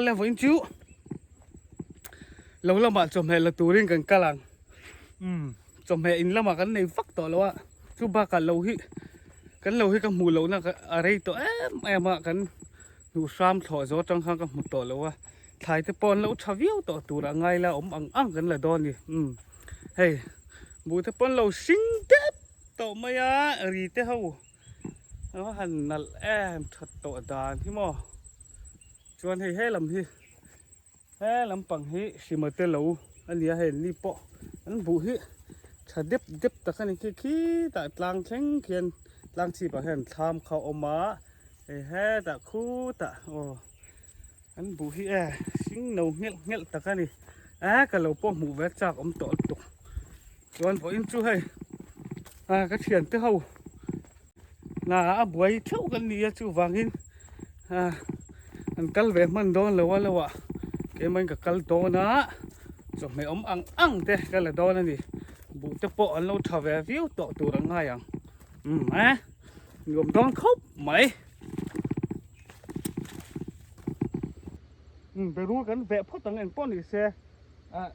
Awle vawiin chu lo lamah chawhmeh la turin kan kal ang. Umm chawhmeh in lamah kan nei vak tawh lo a, chu bakah lo hi kan lo hi ka hmuh lohna a rei tawh em em a, kan hnuh hram thlawh zo atang khan ka hmu tawh lo a, thlai te pawh an lo tha viau tawh tur a ngai la awm ang ang kan la dawn a ni. Umm hei buh te pawh an lo hring dep tawh mai a, ri te ho. A va han nalh em that tawh dan hi maw chuan hei he lam hi he lampang hi hrima te lo a nia hei an ni pawh an buh hi tha dep dep tak a ni khi khitah tlang thleng khian tlang chhip ah hian thlam kha a awm a hei hetah khutah aw an buh hi e hring no nghelh nghelh tak a ni e ka lo pawh hmuh ve chak awm tawh lutuk. Chuan vawiin chu hei ah ka thiante ho hna a buai theuh kan ni a chuvangin ah an kal ve hman dawn lo a lo ah keimah in ka kal dawn a chawhmeh awm ang ang te ka la dawn a ni buh te pawh an lo tha ve viau tawh tur an ngai ang umm eh nuam dawn khawp mai umm berul kan veh phawt ang engpawh ni se ah.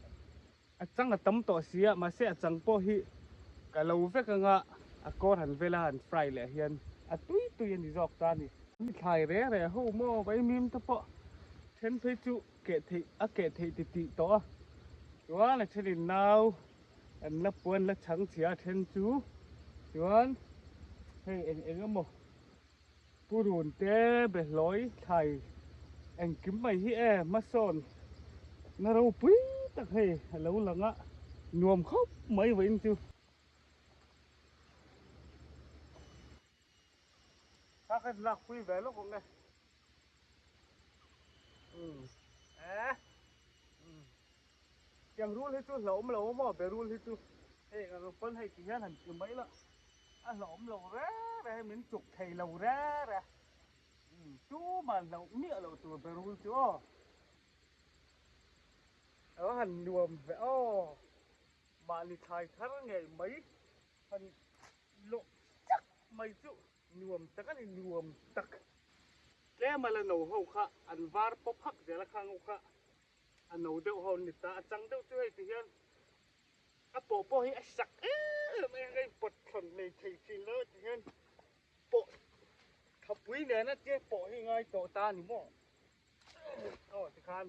A chang a tam tawh si a, mahse a chang pawh hi ka lo vek anga a kawr han vela han fry leh hian a tui tui a ni zawk ta a ni. Mi thlai re re ho maw vaimim te pawh then phei chu keh theih a keh theih ti tih tawh a, chuan a thenin nau an la puan la chhang chhia a then chu chuan hei eng eng emaw Purun te behlawi thlai engkim mai hi e hmasawn na ropui tak hei a lo lang a, nuam khawp mai vawiin chu. Kha kha lakpui ve lawk ang e. Umm eh umm tiang rul hi chu hlauhawm lo maw berul hi chu hei ang pawn hei ti hian han ti mai la. A hlauhawm lo re re min chuk thei lo re re umm tuman hlauh miah loh tur berul chu aw a va han nuam ve aw mahni thlai thar ngei mai han lawh chak mai chu nuam tak a ni nuam tak tlem a la no ho kha an var pawp hak zel a khang ho kha a no deuh ho an ni ta a chang deuh chu hei ti hian. A pawh pawh hi a sak em em a pawt thlawn nei thei thin lo ti hian pawh thapui nena che pawh hi ngai tawh ta a ni maw aw tikhan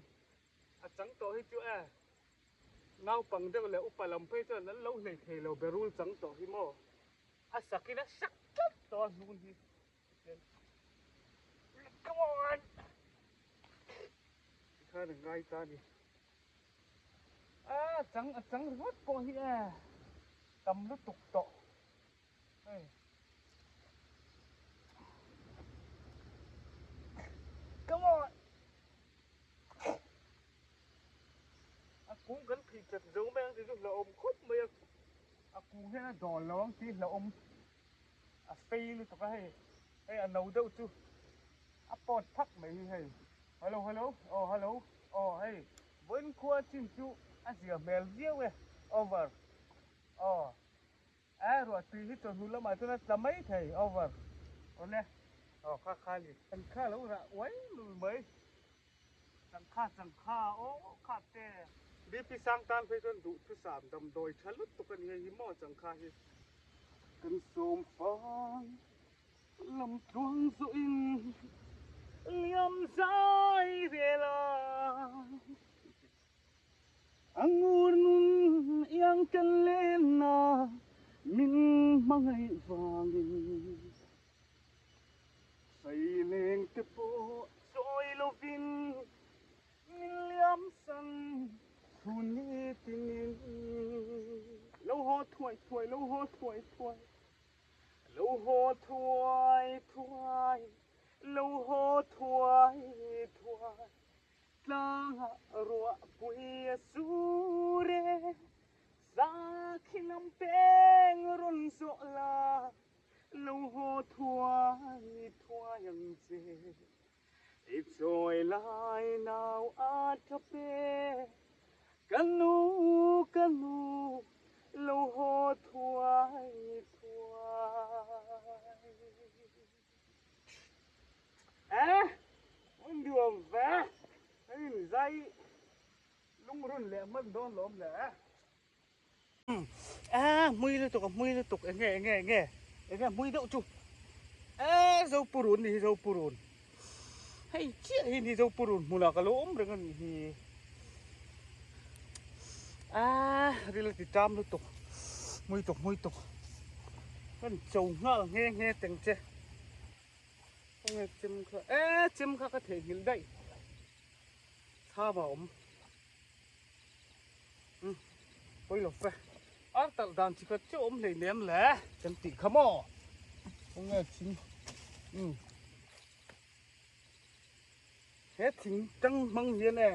a chang tawh hi chu e naupang deuh leh upa lam phei chuan an lo hlei thei lo berul chang tawh hi maw a sakin a sak tlat tawh a hnun hi come on tikhan a ngai ta a ni. A chang a chang ringawt pawh hi e tam lutuk tawh hei come on a kung kan phih chat zo mai ang tih chu hlauhawm khawp mai a a kung hian a dawl lo ang tih hlauhawm a fei lutuk a hei hei a no deuh chu a pawt phak mai hi hei hello hello aw hello aw hei vawiin khua chin chu a zia hmel viau e over aw a ruah tui hi chawhnu lamah chuan a tla mai thei over awle aw kha kha ni an kha lo rah uai lui mai changkha changkha aw kha te BP sang tan phei chuan duhthusam damdawi tha lutuk a ni hei hi maw changkha hi kan sawm fang. Lam tluang zawhin liam zai vel a, a ngur nun iang tel lenna min hmangaih vangin. Saileng te pawh chawi lovin min liam san chhun ni tinin. Lo haw thuai thuai, lo haw thuai thuai. Lo haw thuai thuai, lo haw thuai thuai, tlangah ruahpui a sur e, sakhi lam peng rawn zawh la, lo haw thuai thuai ang che. I chawi lai nau a tap e, ka nu ka nu lo haw thuai thuai. Eh, an duam ve. en leh hman dawn lawm le. A hmui lutuk a hmui lutuk enge enge enge enge hmui deuh chu a Zopurun ni hi Zopurun hei chiah hi ni Zopurun hmunah ka lo awm reng a nih hi a ril a ti tam lutuk hmui tuk hmui tuk kan cho nghal nghe nghe teng che enge chem kha e chem kha ka theihnghilh daih thlam a awm. Umm pawi lo fe ar talh dan chi khat chiah awm hlei nem le kan tih kha maw khawnge thing umm he thing tang hmang hian e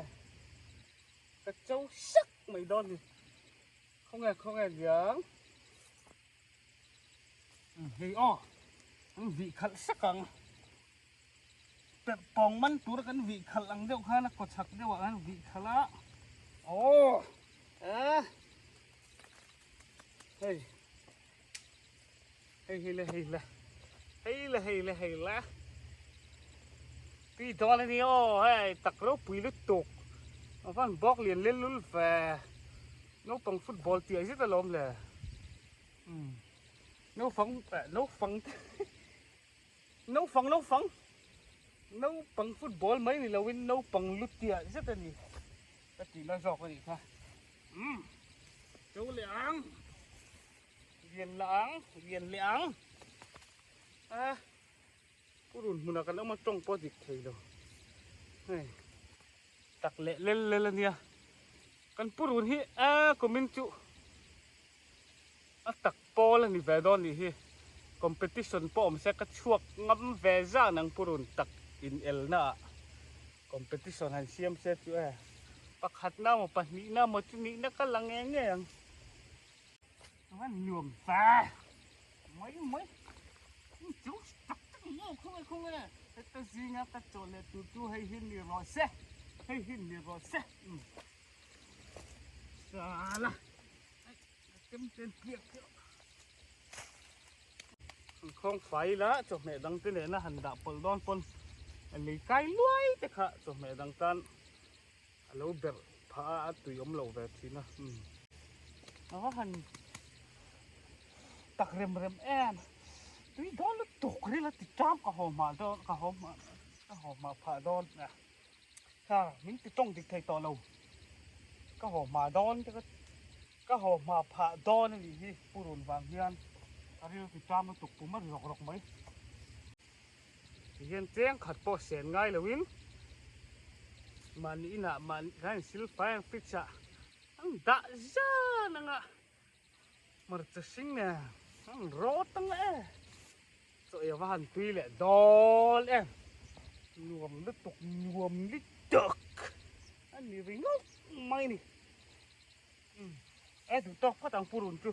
ka cho sak mai dawn ni khawnge khawnge liang umm hei aw an vih khalh sak ang. Perh pawng man tura kan vih khalh ang deuh khan a kaw chhak deuh ah khan vih khalh a aw eh hei hei hi le hei le hei le hei le hei le tui dawn a ni aw hei tak ropui lutuk a van bawk lian lel lul ve naupang football tih ai zet alawm le umm naupang eh naupang te. Naupang naupang naupang football mai ni loin naupang lu tiah zet a ni ka tih na zawk a nih kha umm to leh ang lian lah ang lian leh ang a purun hmunah kan awm a tawng pawh a dik thei lo hei tak leh lel lel a nia kan purun hi a kumin chu. A tak pawl a ni ve dawn nih hi. Competition pawh awm se ka chhuak ngam ve zan ang purun tak inelna ah competition han siam se chu e pakhatna emaw pahnihna emaw chu nihna ka la nge nge ang. Chuan nuam ve mai mai chu tak tak maw khawnge khawnge heta zinga ka chawh leh tur chu hei hi ni rawh se hei hi ni rawh se. Sala. An khawng fai ila chawhmeh dang te nena han dah pawlh dawn pawn a lei kai luai te kha chawhmeh dang tan a lo berh phah a a tui awm lo ve thin a a va han tak rem rem em tui dawn lutuk ril a ti ṭam ka haw hma dawn ka haw hma ka haw hma phah dawn a kha min ti tawng dik thei tawh lo ka haw hma dawn te ka ka haw hma phah dawn a nih hi purun vang hian ka ril ti ṭam lutuk pum a ri rawk rawk mai tihian cheng khat pawh sen ngai loin mahni inah mahni khan insil fai ang fridge ah an dah zan ang a hmarcha hring nen an rawt ang e. Chaw ei ava han tui leh dawn em nuam lutuk nuam lutuk a ni ringawt mai ni umm e duh tawk phawt ang purun chu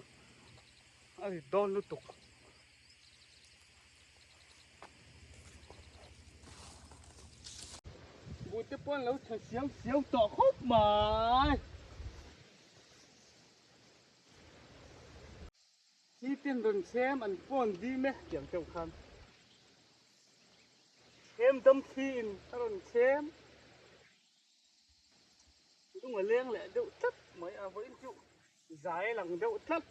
a ri dawn lutuk. Buh te pawh an lo tha siau siau tawh khawp mai. Nitin rawn chhem an phone dim e tiang deuh khan chhem dam thli in a rawn chhem lung a leng leh deuh tlat mai a vawiin chu zai a lang deuh tlat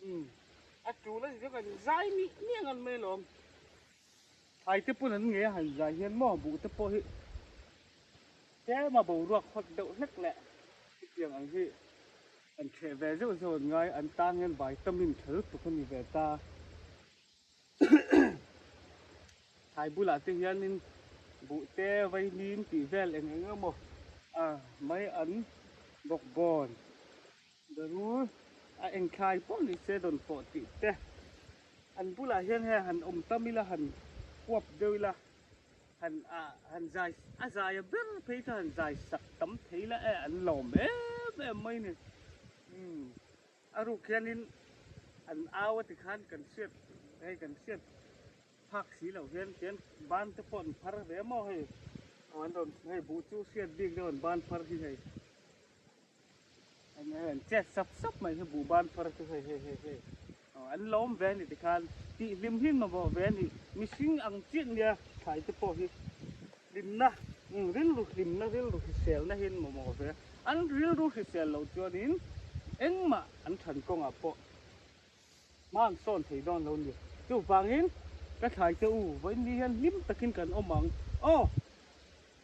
umm a tul a ni chu kan zai miah miah ngan mai alawm thlai te pawn an ngei a han zai hian maw buh te pawh hi tlem a boruak hawt deuh hlek leh hetiang ang hi. An ṭheh ve zeuh zeuh an ngai, an tan hian vitamin ṭha lutuk a ni ve ta. Thlai bulah te hianin buh te, vaimim tih vel eng eng emaw a mai an bawk bawn. Darur a eng thlai pawh ni se dawn pawh tih te. An bulah hian hei han awm tam ila han huap deuh ila. Han ah han zai a zai a ber phei chu han zai sak tam thei la e an lawm em em mai ni umm a ruk hianin an au a tikhan kan hriat hei kan hriat phak si loh hian tian ban te pawh an phar ve maw hei aw an rawn hei buh chu hriat bik deuh an ban phar hi hei Eng an chet sap sap mai hi buh ban phar chu hei hei hei hei aw an lawm ve a ni tikhan tih hlim hlim mamawh ve a ni mihring ang chiah nia thlai te pawh hi hlimna rilru hlimna rilru hriselna hi an mamawh ve a. An rilru hrisel loh chuanin engmah an than kawngah pawh hma an sawn thei dawn lo ni. Chuvangin ka thlai che u, vawiin ni hian hlim takin kan awm ang. Aw!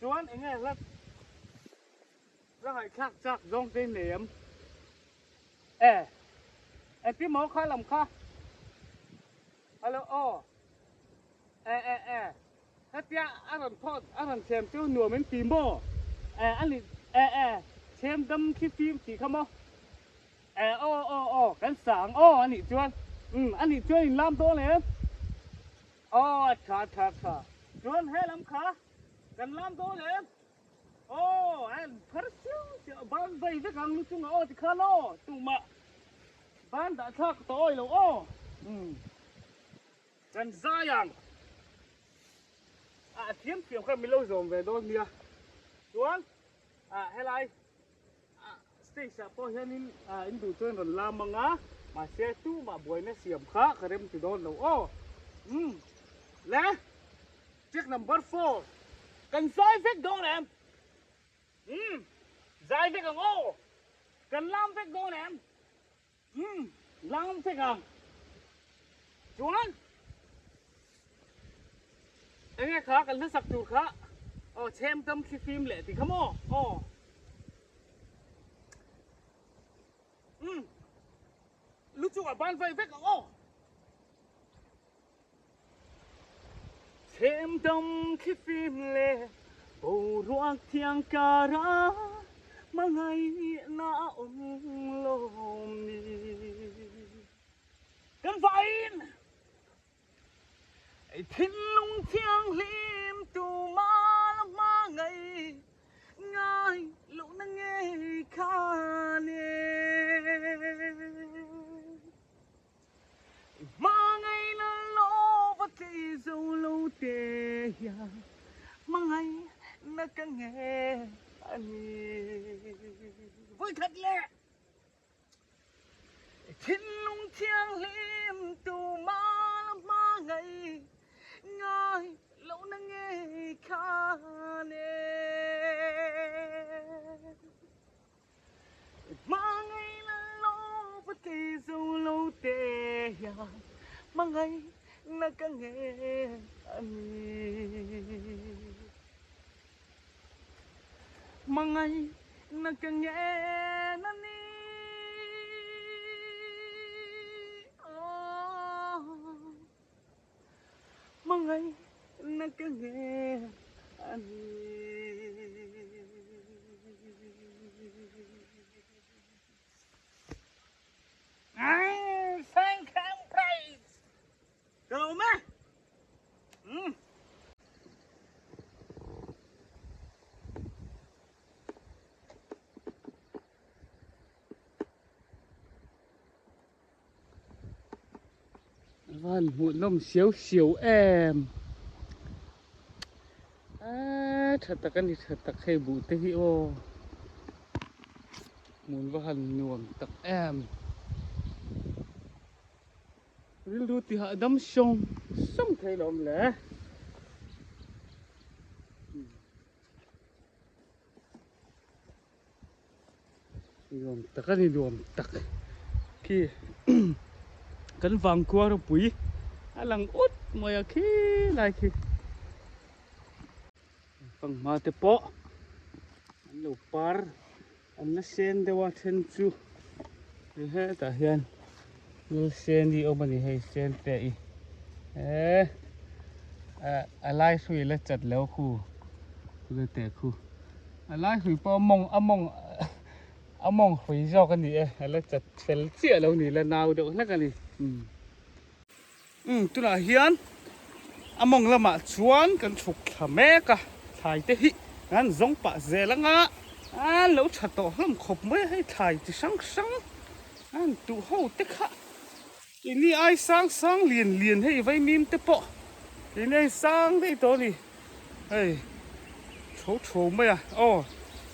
Chuan enge hla hla ngaihthlak chak zawng te nei em? E! Engtin maw kha lam kha? Hello, aw! E e e! Hetia a rawn thawh a rawn chhem chu nuam in ti maw? E a ni e e chhem dam khi fim tih kha maw? E aw aw aw kan sa ang aw a nih chuan umm a nih chuan in lam dawn em? Aw a tha tha tha chuan he lam kha kan lam dawn em? Aw a phar siau siau ban vai vek ang lu chungah aw tikhan aw tumah ban dah thlak tawh awi lo aw umm. Kan zai ang. A thiam thiam kha min lo zawm ve dawn nia. Chuan ah helai ah stage ah pawh hianin ah in duh chuan rawn lam ang a, mahse tumah buaina siam kha ka rem ti dawn lo aw. Umm le check number four kan zai vek dawn em? Umm zai vek ang aw. Kan lam vek dawn em? Umm, lang vek ang. Chuan, enge kha kan hmasak tur kha, aw chhem dam thli fim leh ti kha maw, aw. Umm, lu chungah ban vai vek ang aw. Chhem dam thli fim leh boruak thiang kara hmangaihna a awm lawm ni. Kan vain ei thinlung thianghlim tuma la hmangaih ngai lohna ngei kha le. Hmangaihna lova tlei zo lo te hian hmangaihna ka nge a ni. Vawikhat leh thinlung thianghlim tuma la hmangaih ngai lohna ngei khan e. Hmangaihna lova tlei zo lo te hian hmangaihna ka nge a ni. Hmangaihna ka nge a ni. Hmangaihna ka nge a ni. Second place! Ka lo awm e! Van hmuh nawm siau siau em a tha tak a ni tha tak hei buh te hi aw hmun va han nuam tak em rilru ti hahdam sawng sawng thei lo awm le. Nuam tak a ni nuam tak khi kan vangkhua ropui a lang ut mai a khi lai khi fanghma te pawh an lo par an la sen deuh a then chu hetah hian lal sen hi a awm a ni hei sen te hi eh a lai hrui la chat lo khu teh khu. A lai hrui pawh a mawng a mawng a mawng hrui zawk a ni e a la chat fel chiah lo ni la nau deuh hlek a ni umm tunah hian a mawng lamah chuan kan chhuk thla mek a thlai te hi an zawng pah zel anga a lo tha tawh hlawm khawp mai a hei thlai chi hrang hrang an tuh ho te kha keini ai sang sang lian lian hei vaimim te pawh keini ai sang daih tawh a ni. Hei tho tho mai a aw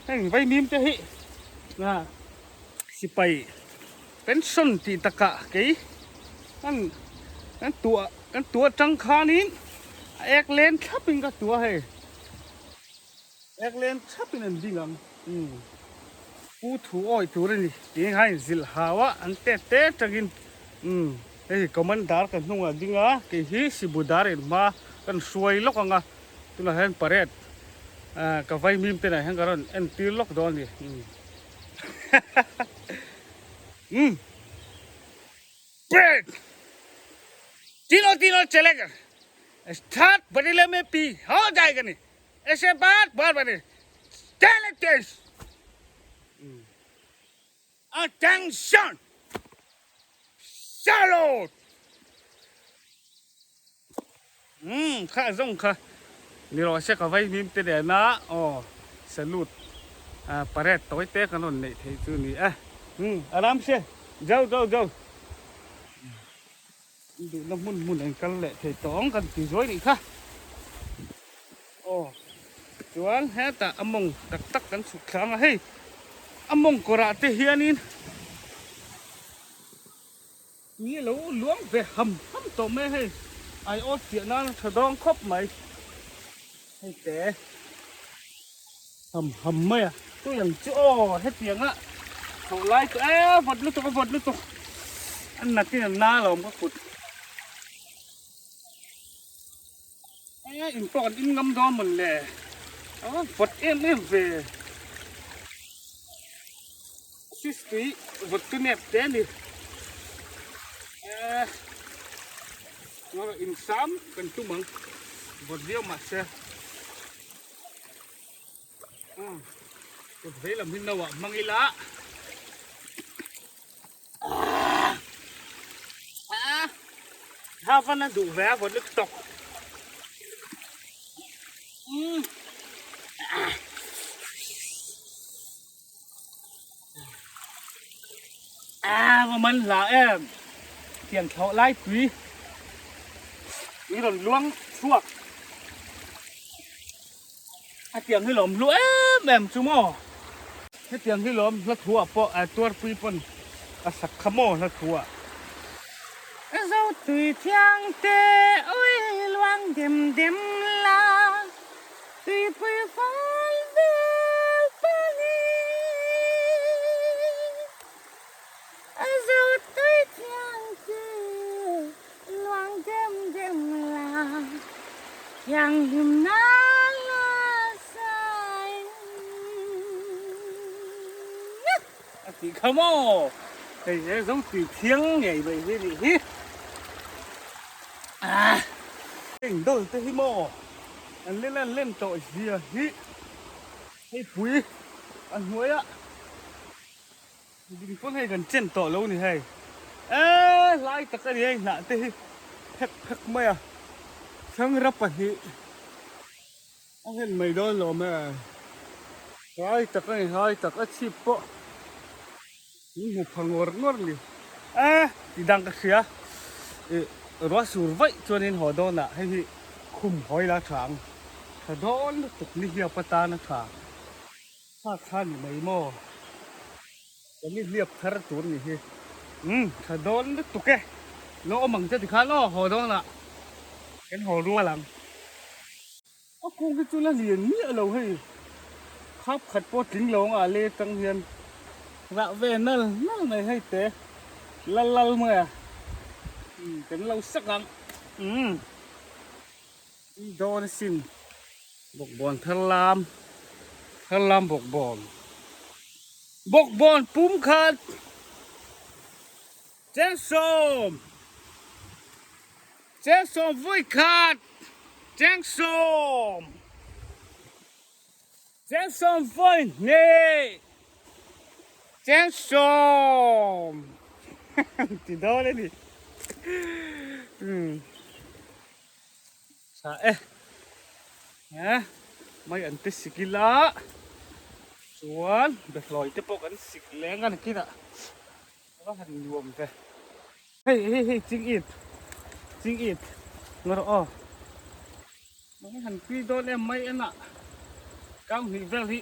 heng vaimim te hi a sipai pension tih takah kei an kan tuah kan tuah atang khanin a ek len thlap in ka tuah hei ek len thlap in an ding ang umm. Pu thu awi tur a ni tih kha in zilh hau a, an tet te tangin umm hei commander ka hnungah ding a, kei hi Sibu dar in hma kan hruai lawk ang a, tunah hian parade ah ka vaimim te nah hian ka rawn entir lawk dawn a ni umm umm parade tino tino chelek start badile me pi ho jayega ni. Ese bat bat bat Tell Attention! Salute! Um, kha zong kha ni rawh se ka vai mim te nena aw salute a parade tawi te kan rawn neih theih chu ni e. Um, aram se jo jo jo. Duhna hmun hmun an kal leh thei tawh ang kan ti zuai nih kha. Aw chuan hetah a mawng tak tak kan chhuk thlang a hei a mawng kawrah te hianin tui a lo luang ve ham ham tawh mai a hei aiawt chiah nan a tha dawng khawp mai hei te ham ham mai a tui ang chu aw hetianga chhoh lai chu e vawt lutuk a vawt lutuk a natin a na lo awm ka kut e in pawh kan in ngam dawn mawn le a vawt em em ve sis tui vawt chu nep te a ni e in sam kan tum ang vawt viau mahse. Kut vei lam hi no ah hmang ila. Ha van a duh ve a vawt lutuk. A va man hla em. Tiang thlawh lai tui. Tui rawn luang chhuak. A tiang hi lawm hlu em em chu maw. Hetiang hi lawm hla thu ah pawh tuarpui pawn a sak kha maw hla thu ah. Zo tui thiang te ui luang dem dem la tuipui fal vel pani. Zo tui thiang te luang dem dem la thianghlim na la sai A tih kha maw? Hei he zo tui thiang ngei mai hi nih hi. Ah! Heng dawlh te hi maw? An len an len tawh zia hi hei pui a hnuaiah Ding pawn hei kan chen tawh lo ni hei. Eee hlai tak a ni hei hnah te hi phek phek mai a. Thangra pahnih a nghen mai dawn lo mai a. Hlai tak a ni hlai tak a chhip pawh min hmu pha ngawr ngawr ni. Eee tih dang ka hria ih ruah sur vaih chuanin haw dawnah hei hi khum hawi la tha ang. Tha dawn lutuk ni hiap atana tha. Kha kha ni mai maw? Ka ni hliap thar tur ni hi. Umm tha dawn lutuk e. Lo awm ang che tikhan aw haw dawn ah kan haw rual ang. A kung hi chu la lian miah lo hei. Khap khat pawh tling lo ang a le tang hian rah ve nal nal mai hei te lal lal mai a. Umm kan lo sak ang. Umm dawn asin. Bawkbawn thar lam, thar lam bawkbawn. Bawkbawn pum khat chengsawm, chengsawm vui khat, chengsawm, chengsawm vawi hnih, chengsawm ti dawn a ni. Umm. Tha e he mai an te sik ila chuan behlawi te pawh kan sik leng a nakinah a va han nuam ve hei hei hei ching it ching it ngaw rawh aw mai han tui dawn em mai enah kau hnih vel hi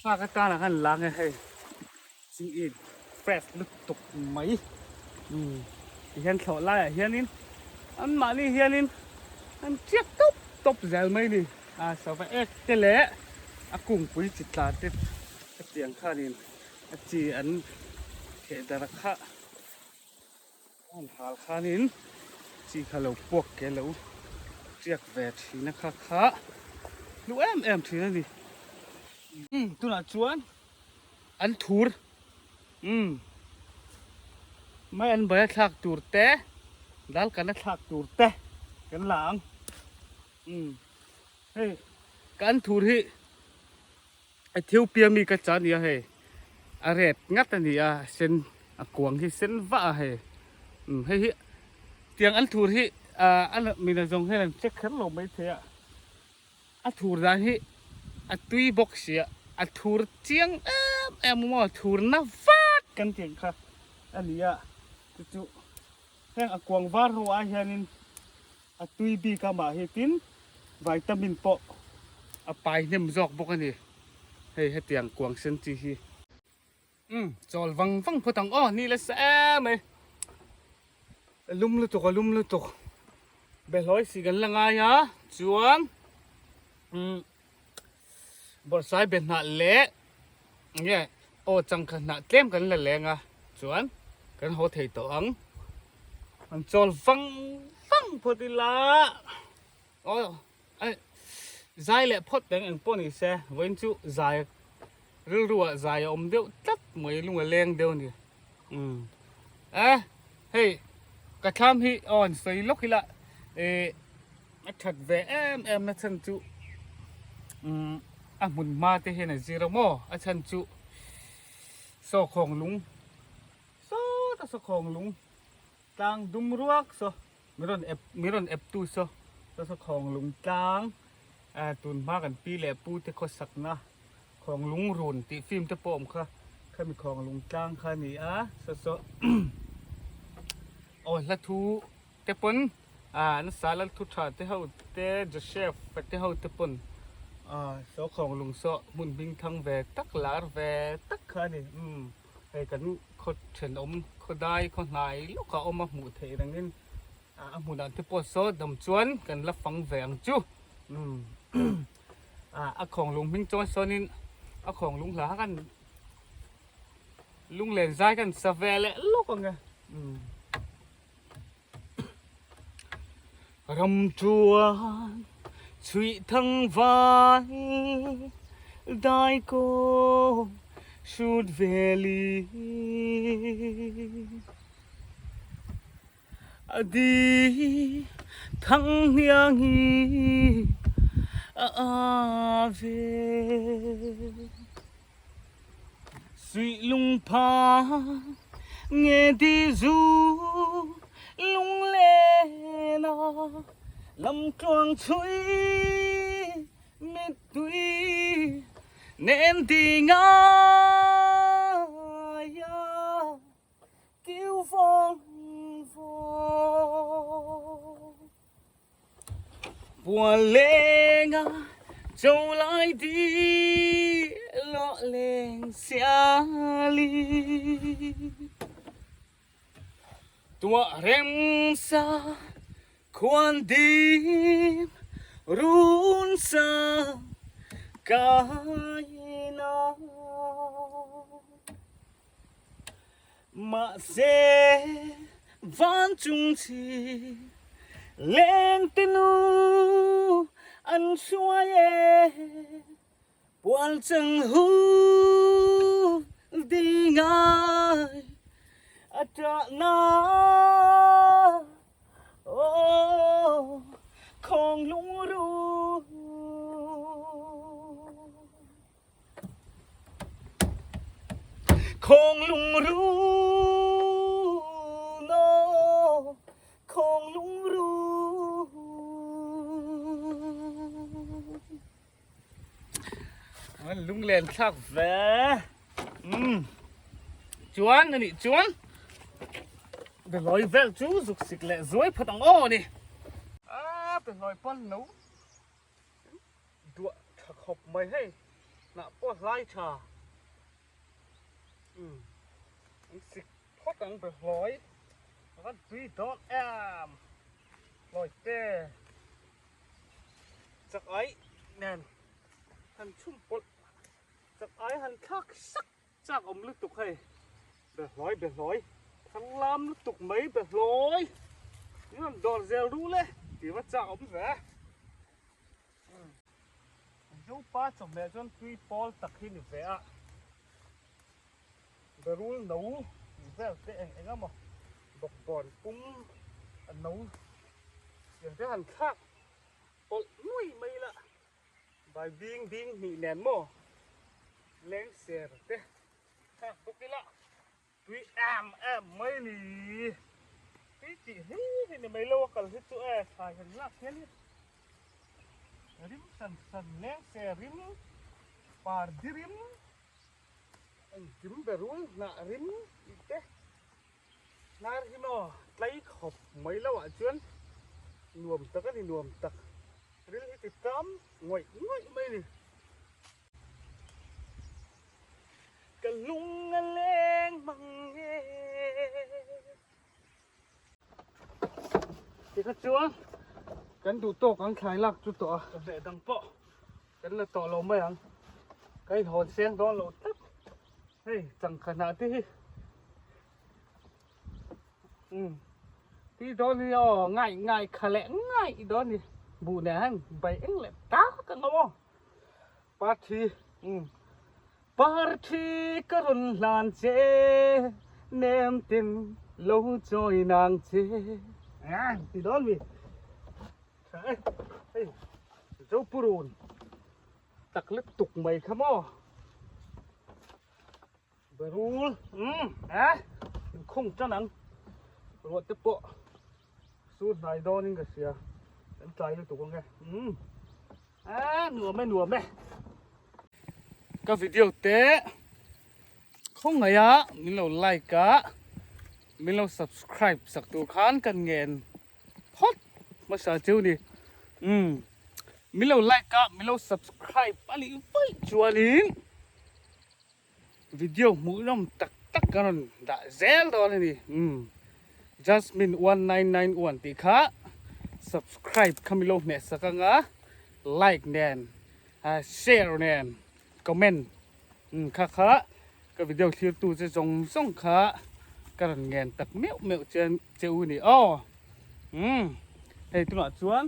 thlak atana khan lang e hei. Ching it fresh lutuk mai umm tihian thlawh laiah hianin anmahni hianin an tiak tawp tawp zel mai a ni a sava ek te leh a kungpui chi tla te hetiang khanin. A chi an theh darh kha an hal khanin chi kha lo puak ke lo tiak ve thin a kha kha hlu em em thin a ni. Umm tunah chuan an thur umm mai an bai a thlak tur te dal kan a thlak tur te kan la ang umm hei ka an thur hi Ethiopia mi ka cha nia hei a red ngat a ni a a sen a kuang hi sen vah a hei umm hei hi tiang an thur hi ah a mina zawng hian an check kher lo maithei a a thur dan hi a tui bawk sia a thur chiang em em maw thur na vat kan tih ang kha a ni a chu chu heng a kuang var ho ah hianin A tui bik a mah hi tin vitamin pawh a pai hnem zawk bawk a ni. Hei hetiang kuang sen chi hi. Umm chawl vang vang phawt ang aw ni la sa em mai. A lum lutuk a lum lutuk. Behlawi si kan la ngai a chuan umm bawrhsai be hnah leh nge aw changkha hnah tlem kan la leng a chuan kan haw thei tawh ang an chawl vang vang phawt ila aw ai zai leh phawt reng eng pawh ni se vawiin chu zai rilru ah zai a awm deuh tlat mai lung a leng deuh a ni umm e hei ka thlam hi aw an sawi lawk ila eh. A that ve em em na chhan chu umm a hmun hma te hian a zir a maw a chhan chu saw khawng lung sawta saw khawng lung tlang dum ruak saw mi rawn ep mi rawn ep tu saw saw saw khawng lung tlang ah tun hma kan pi leh pu te khawsak na khawng lung run tih film te pawh awm kha khami khawng lung tlang kha a ni a saw saw aw hla thu. Te pawn ah nasa lal thu tha te ho te Joseph a te ho te pawn ah saw khawng lung saw hmun hming thang ve tak lar ve tak kha a ni umm hei kan khaw thenawm khaw dai khaw hnai lawk ah awm a hmuh theih reng in ah a hmunah te pawh saw dam chuan kan la fang ve ang chu umm ah a khawng lung hming chuan sawn in a khawng lung hla khan lunglen zai khan sa ve leh lawk ang e umm. Ram chuan chhuih thang vai dai kaw hrut veli a di thang hniang hi a ve. Suih lungpha nge ti zu lunglen a lamtluang chhui mittui nen ti ngai a kiu vawng vawng. Bua lenga châu lai đi lọ leng sia li Tua rem sa khuan dim run sa kai na Mahse van chung chi leng te nu an hruai e pual chang hu di ngai a ṭah na aw khawng lungru. Khawng lungrun aw, khawng lungrun. An lunglen thlak ve. Um. Chuan ani chuan behlawi vel chu zuk sik leh zuai phat ang aw ni. A behlawi pawn no Duah tha khawp mai hei hnah pawh hlai tha umm an sik phawt ang be hlawi a van tui dawn em hlawi te chak ai nen han chhum pawlh chak ai han thlak sak. Chak awm lutuk hei. Behlawi behlawi thanglam lutuk mai behlawi in rawn dawr zel ru le tih va chak awm ve. Zopa chawhmeh chuan tui pawl tak hi ni ve a, berul no tih vel te eng eng emaw bawkbawn pum a no tiang te han thlak pawlh nuai mai la. Bai bing bing hnih nen maw leng ser te thlak bawk ila tui em em mai ni tui tih hlir hi ni mai lo a kal hi chu e thlai han lak hian hi rim san san leng ser rim par di rim engkim berul hnah rim tih te Hnar hi maw tlai khawp mai lo ah chuan nuam tak a ni nuam tak ril hi ti tam ngawih ngawih mai a ni. Ka lung a leng mang nge. Tikha chuan kan duh tawk ang thlai lak chu tawh a veh dang pawh kan la tawh lo mai ang ka inhawn seng dawn lo tlat. Hei changkha hnah te hi um ti dawn hi aw ngai ngai kha leh ngai dawn ni buh nen hian bai eng leh tak ang aw parthi um parthi ka rawn hlan che nem tin lo chawi nang che ah ti dawn mi tha e hei zopurun. Tak lutuk mai kha maw berul umm eh inkhung tan ang ruah te pawh sur hnai dawn in ka hria kan tlai lutuk ang e umm eh nuam e nuam e ka video te khawngaih a min lo like a min lo subscribe sak tur khan kan ngen phawt hmasa cheu ni umm min lo like a min lo subscribe a nih vaih chuanin video hmuhnawm tak tak ka rawn dah zel dawn a ni umm Jasmine 1991 tih kha subscribe kha min lo hmeh sak anga like nen share nen comment umm kha kha ka video thlir tu che zawng zawng kha ka rawn ngen tak meuh meuh che che u ni aw umm hei tunah chuan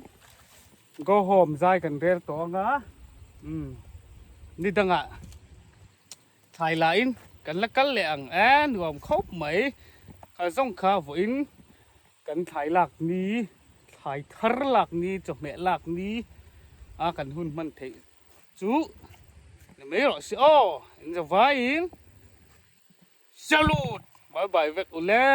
go home zai kan rel tawh anga umm ni dangah thlai lah in kan la kal leh ang e nuam khawp mai kha zawng kha vawiin kan thlai lak ni thlai thar lak ni chawhmeh lak ni a kan hun hman theih Chu ni mai rawh se aw in zavaiin salute bye bye vek ule.